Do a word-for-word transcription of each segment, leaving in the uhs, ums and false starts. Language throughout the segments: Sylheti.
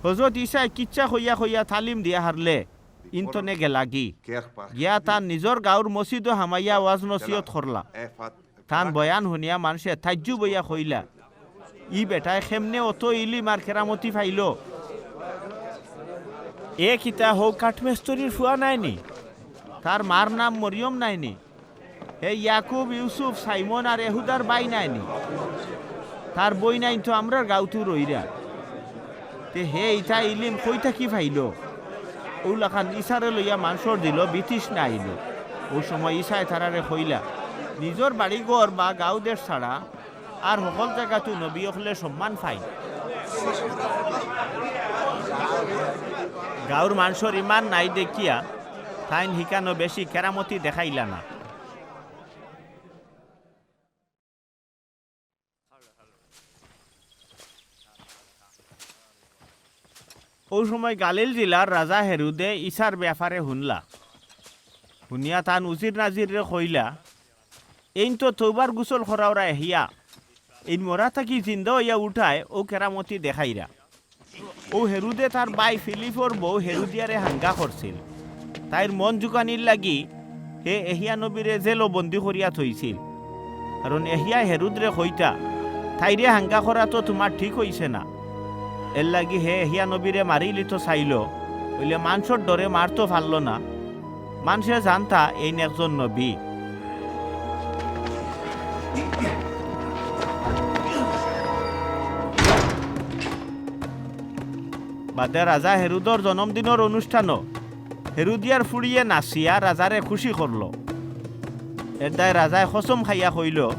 হজরত ইছায় কিচ্ছা কইয়া কইয়া তালিম দিয়া হারলে ইন তনে গেলাগি। গিয়া তান নিজর গাউর মসজিদো হামাইয়া ওয়াজ নসিহত করলা। তান বয়ান হুনিয়া মানষে তাজ্জুব অইয়া কইলা, "ই বেটায় কেমনে অত ইলিম আর কেরামতি পাইলো? এ কিতা হউ কাঠমেস্তরির ফুয়া নায়নি? তার মার নাম মরিয়ম নায়নি? হে ইয়াকুব, ইউসুফ, সাইমন আর এহুদার ভাই নায়নি? তার বইনাইন তো আমরার গাউতউ রইরা। তে হে ইতা ইলিম কই থাকি পাইলো?" অউলাখান ইছারে লইয়া মানষর দিলো বিতৃষ্ণা আইলো। অউ সময় ইছায় তারারে কইলা, "নিজর বাড়িঘর বা গাউ দেশ ছাড়া আর হকল জাগাতউ নবী অকলে সম্মান পাইন।" গাউর মানষর ইমান নাই দেখিয়া তাইন হিকানো বেশি কেরামতি দেখাইলা না। অউ সময় গালিল জিলার রাজা হেরুদে ইছার বেয়াপারে হুনলা। হুনিয়া তান উজির নাজিররে কইলা, "এইন তো তওবার গুসল করাওরা এহিয়া, এইন মরা থাকি জিন্দা অইয়া উঠায় অউ কেরামতি দেখাইরা।" অউ হেরুদে তার ভাই ফিলিপর বউ হেরুদিয়ারে হাঙ্গা করছিল। তাইর মন জুকানির লাগি হে এহিয়া নবীরে জেলো বন্দী করিয়া থইছিল। কারণ এহিয়া হেরুদরে কইতা, "তাইরে হাঙ্গা করা তো তুমার ঠিক অইছে না।" এরলাগি হে এহিয়া নবীরে মারিলিতো চাইলো, অইলে মানষর ডরে মারতো পারলো না। মানষে জানতা এইন একজন নবী। বাদে রাজা হেরুদর জনমদিনর অনুষ্ঠানো হেরুদিয়ার ফুড়িয়ে নাচিয়া রাজারে খুশি করলো। এরদায় রাজায় কসম খাইয়া কইলো,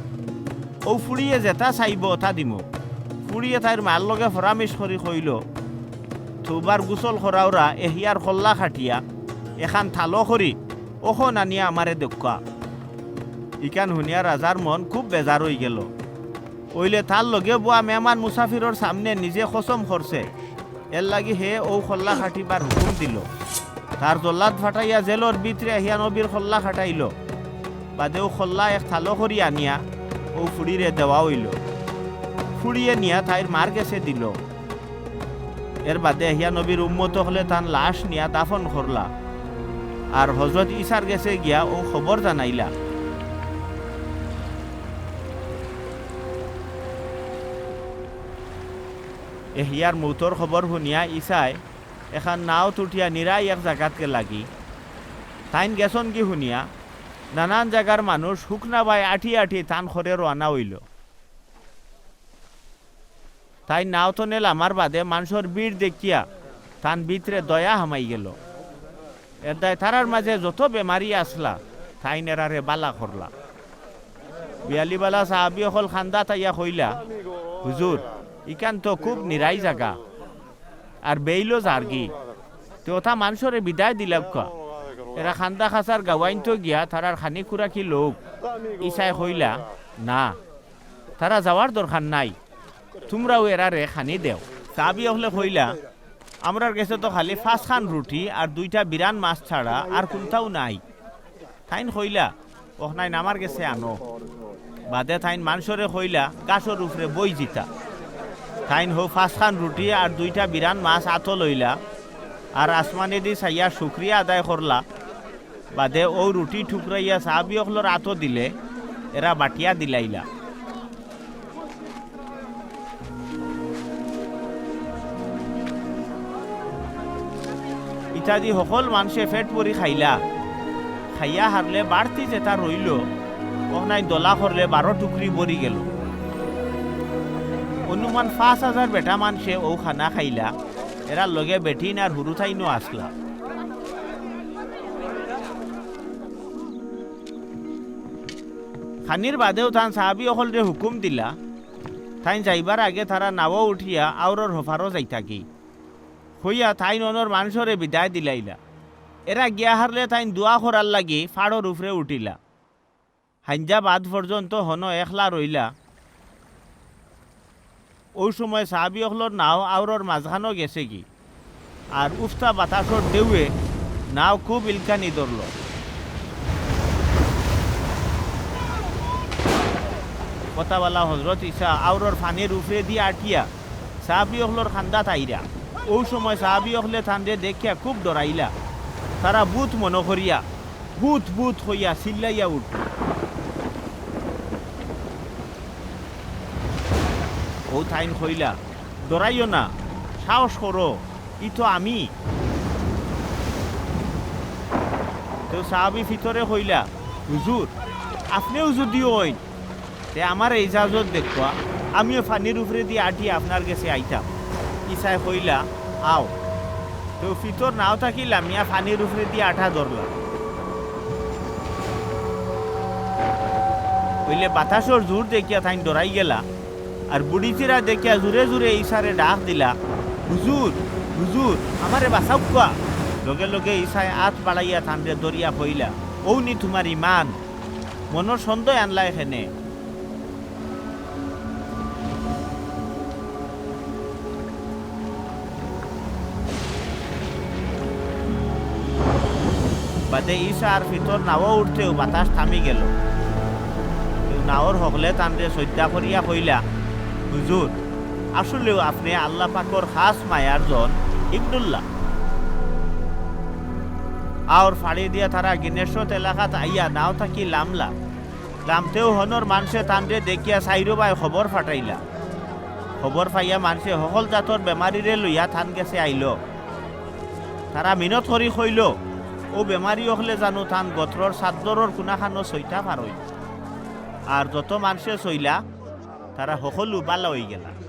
"অউ ফুড়িয়ে যেতা চাইবো অতা দিমু।" ফুড়িয়ে তাইর মার লগে ফরামিশ করি কইলো, "তওবার গুসল করাওরা এহিয়ার কল্লা কাটিয়া এখান থালো করি অখন আনিয়া আমারে দেউক্কা।" ইখান হুনিয়া রাজার মন খুব বেজার অইগেলো। অইলে তার লগে বওয়া মেহমান মুসাফিরর সামনে নিজে কসম করছে, এরলাগি হে অউ কল্লা কাটিবার হুকুম দিলো। তার জল্লাদ ফাটাইয়া জেলর ভিতরে এহিয়া নবীর কল্লা কাটাইলো। বাদে অউ কল্লা এক থালো করি আনিয়া অউ ফুড়িরে দেওয়া অইলো। ফুড়িয়ে নিয়া তাইর মার গেছে দিলো। এরবাদে এহিয়া নবীর উম্মত অকলে তান লাশ নিয়া দাফন করলা। আর হজরত ইছার গেছে গিয়া অউ খবর জানাইলা। এহিয়ার মউতর খবর হুনিয়া ইছায় এখান নাওত উঠিয়া নিরাই এক জাগাত গেলাগি। তাইন গেছনগি হুনিয়া নানান জাগার মানুষ হুকনা বায় আটি আটি তান খরে রওয়ানা অইলো। তাইন নাও তনে লামার বাদে মানষর ভিড় দেখিয়া তান ভিতরে দয়া হামাইগেলো। এরদায় তারার মাঝে যত বেমারি আছলা, তাইন এরারে বালা করলা। বিয়ালিবালা সাহাবি অকল কান্দাত আইয়া কইলা, "হুজুর, ইখান তো খুব নিরাই জাগা, আর বেইলও যারগি, তে অতা মানষরে বিদায় দিলাউক্কা।" এরা কান্দা-কাছার গাওয়াইন্তো গিয়া তারার খানি-খুরাকি লউক। ইছায় কইলা, "না, তারা যাওয়ার দরকার নাই, তুমরাউ এরারে খানি দেও।" সাহাবি অকলে কইলা, "আমরার গেছে তো খালি পাঁচখান রুটি আর দুইটা বিরান মাছ ছাড়া আর কুন্তাউ নাই।" তাইন কইলা, "অখনাইন আমার গেছে আনো।" বাদে তাইন মানষরে কইলা, "ঘাসর উপরে বই যিতা।" তাইন হউ পাঁচখান রুটি আর দুইটা বিরান মাছ আতো লইলা, আর আসমানেদি চাইয়া শুকরিয়া আদায় করলা। বাদে অউ রুটি ঠুকরাইয়া সাহাবি অকলর আতো দিলে, এরা বাটিয়া দিলাইলা। ইতাদি হকল মানষে পেট ভরি খাইলা। খাইয়া হারলে বাড়তি যেতা রইলো, অখনাইন দলা করলে বারো টুকরি ভরি গেলো। অনুমান পাঁচ হাজার বেটা মানষে অউ খানা খাইলা। এরার লগে বেটিন আর হুরুতাইনও আছলা। খানির বাদেউ তান সাহাবি অকলরে হুকুম দিলা, তাইন যাইবার আগে তারা নাও উঠিয়া আওরর হফারো যাইতাগি। কইয়া তাইন অনর মানষরে বিদায় দিলাইলা। এরা গিয়া হারলে তাইন দোয়া করার লাগি ফাড়র উপরে উঠিলা। হাইঞ্জা বাদ পর্যন্ত হনো একলা রইলা। অউ সময় সাহাবি অকলর নাও আওরর মাঝখানো গেছেগি। আর উফতা বাতাসর ঢেউয়ে নাও খুব ইলকানি ধরলো। কথাবালা হজরত ইছা আওরর ফানির উপরেদি আটিয়া সাহাবি অকলর কান্দাত আইরা। অউ সময় সাহাবি অকলে তানরে দেখিয়া খুব ডরাইলা। তারা ভূত মনো করিয়া, "ভূত, ভূত" কইয়া চিল্লাইয়া উঠল। অউ তাইন কইলা, "ডরাইও না, সাহস করো, ই তো আমি।" তেউ সাহাবি ফিতরে কইলা, "হুজুর, আপনেউ যুদি অইন, তে আমারে ইজাজত দেউক্কা, আমিও পানির উপরেদি আটিয়া আপনার গেছে আইতাম।" ইছায় কইলা, "আও।" তেউ ফিতর নাও থাকি লামিয়া পানির উপরেদি আটা ধরলা। অইলে বাতাসর জুর দেখিয়া তাইন ডরাই গেলা, আর বুড়িচিরা দেখিয়া জুরে জুরে ইছারে ডাক দিলা, "হুজুর, হুজুর, আমারে বাচাউক্কা।" লগে লগে ইছায় আত বাড়াইয়া তানরে ধরিয়া কইলা, "অউ নি তুমার ইমান, মনর সন্দেহ আনলায় কেনে?" বাদে ইছা আর ফিতর নাও উঠতেউ বাতাস থামি গেল। তেউ নাওর হকলে তানরে সইজদা করিয়া কইলা, "হুজুর, আসলেউ আপনে আল্লা পাকর খাস মায়ার জন ইবনুল্লাহ।" আওর ফাড়ি দিয়া তারা গিনেশরত এলাকাত আইয়া নাও থাকি লামলা। লামতেউ হনর মানষে তানরে দেখিয়া চাইরোবায় খবর ফাটাইলা। খবর পাইয়া মানষে হকল জাতর বেমারিরে লইয়া তান গেছে আইল। তারা মিনত করি কইল, "অউ বেমারি অকলে জানু তান গতরর চাদ্দরর কুনাখানো সইতা পারইন।" আর যত মানষে সইলা, তারা হকলউ বালা অইগেলা।